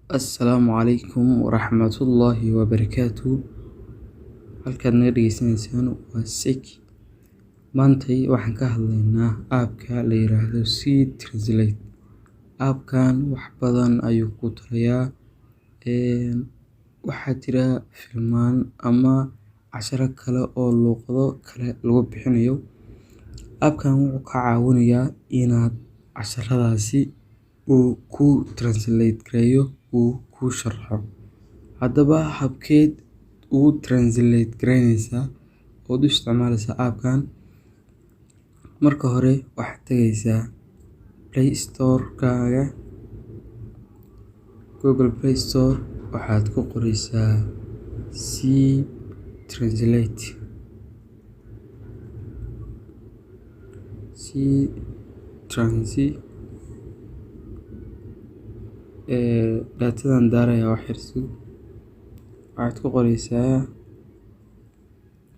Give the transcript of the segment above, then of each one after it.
Assalaamu calaykum waraxmatullaahi wabarakaatuh. Halkaad naga dhageysanaysaan waa Sek. Maantay waxaan ka hadlaynaa app-ka la yiraahdo C Translate. App-kan wax badan ayuu ku tarayaa. Waxaa jira filmaan ama casharo kale oo luqado kale lagu bixinayo. App-kan wuxuu ka caawinayaa inaad casharadaasi uu ku translate gareeyo, uu ku sharxo. Haddaba, habkeed ugu translate gareynaysaa ood u isticmaalaysaa app-kan? Marka hore waxaad tagaysaa Play Store-kaaga, Google Play Store, waxaad ku qoraysaa C Translate. C Transi datadan daaraya wax yar sug. Waxaad ku qoraysaa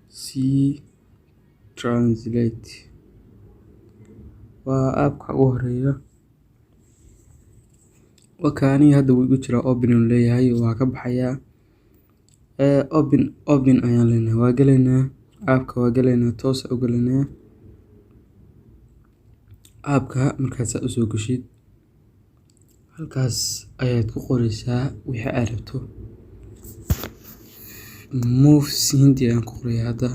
C Translate. Waa app-ka ugu horeeya. Waka aniga hadda wuu igu jiraa, open uu leeyahay, waa ka baxayaa. Open, open ayaan leenahay. Waa galaynaa app-ka, waa galaynaa, toos u galaynaa. App-ka markaad saa usoo gashid, halkaas ayaad ku qoraysaa wixii aad rabto. Movies Hindi ayaan ku qorayaa hadda.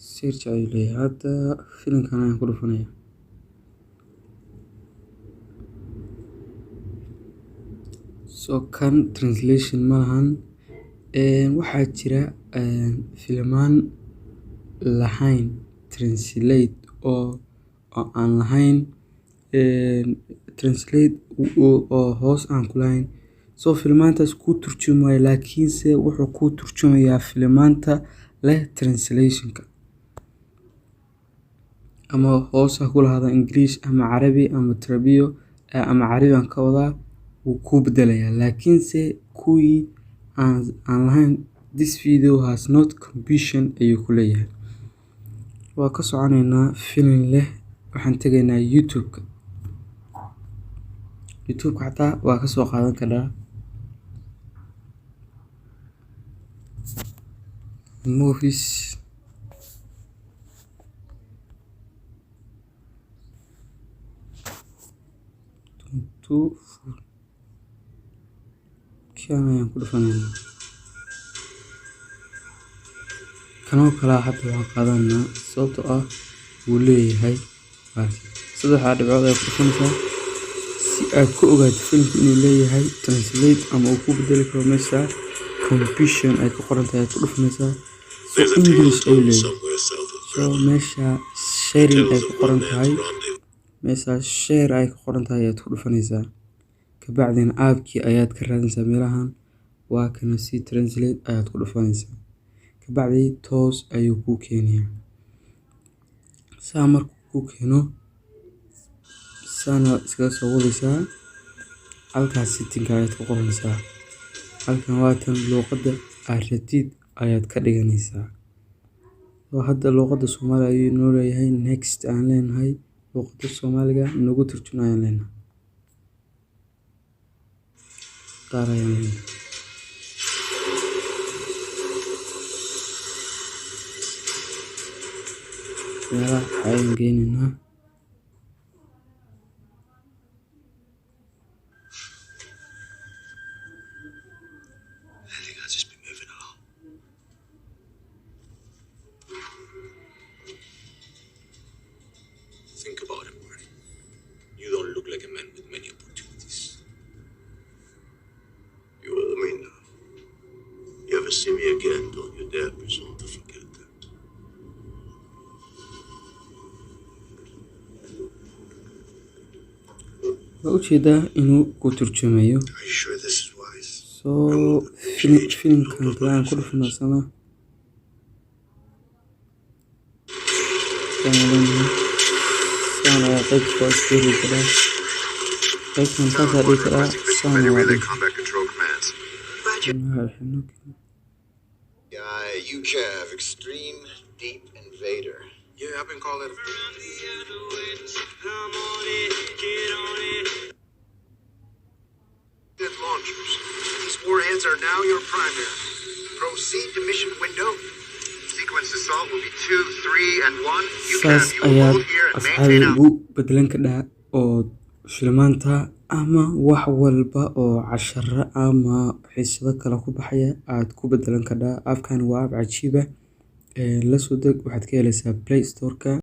Search ayuu leeyahay. Hadda filimkan ayaan ku dhufanayaa. So kan translation ma lahan. Waxaa jira filmaan lahayn translate oo aan lahayn translate oo hoos aan ku lahayn. So filmaantaas kuu turjumayo, laakiinse wuxuu kuu turjumayaa filmaanta leh translation-ka. Ama hoos ha ku lahaado English ama Carabi ama Tarabiyo ama Carabi aan ka wadaa, wuu kuu bedelayaa. Laakiinse kuwii aan lahayn, "This video has not caption," ayuu ku leeyahay. Waa ka soconaynaa film leh. Waxaan tegaynaa YouTube-ka. YouTube-ka xataa waa ka soo qaadan karaa. Movies 24 kan ayaan ku dhufanaynaa. Kanoo kale hadda waan qaadanaa, sababtoo ah wuu leeyahay saddexda dhibcood ayaad ku dhufanaysaa si aad ku ogaato filmka inuu leeyahay translate ama uu ku bedeli karo. Meesha caption ay ku qoran tahay ayaad ku dhufanaysaa. So English ayuu leeyahay. So meesha sharing ay ku qoran tahay, meesha share ay ku qoran tahay ayaad ku dhufanaysaa. Kabacdina app-kii ayaad ka raadinaysaa meelahan. Waa kana, C Translate ayaad ku dhufanaysaa. Kabacdi toos ayuu kuu keenayaa. Saa markuu kuu keeno, saana iskaga soo wadaysaa. Halkaas setting ayaad ku qoranaysaa. Halkan waa tan luqadda aad rabtid ayaad ka dhiganaysaa. Oo hadda luqadda Soomaaliga ayuu inoo leeyahay. Next aan leenahay, luqadda Soomaaliga nagu turjum ayaan leenahay. Qaar ayaan leenahay. Meelaha ayaan geynaynaa. I think I'll just be moving along. Think about it, Marty. You don't look like a man with many opportunities. You owe me now. You ever see me again, don't you dare presume to forget that. Waa ujeedaa inuu ku turjumayo. Are you sure this is wise? So filimkan kale aan ku dhufano isna. Saan leenahay. Saan ayaa qaybta waa iska heli karaa. Qaybtan saasaa dhihi karaa. Saan waa dhihi. Combat control commands. Waxaa xibno. Guy, UCAV, Extreme Deep Invader. Yeah, I've been called that. Launchers. These warheads are now your primary. Proceed to mission window. Sequence assault will be 2, 3, and 1. Saas UCAV, you will ayaad hold here and asxaabi maintain out. Ugu bedelan kadhaa oo filimaanta ama wax walba oo cashara ama xiisado kale ku baxaya aad ku bedelan kadhaa. App-kan waa app cajiib ah. La soo deg, waxaad ka helaysaa Play Store-ka.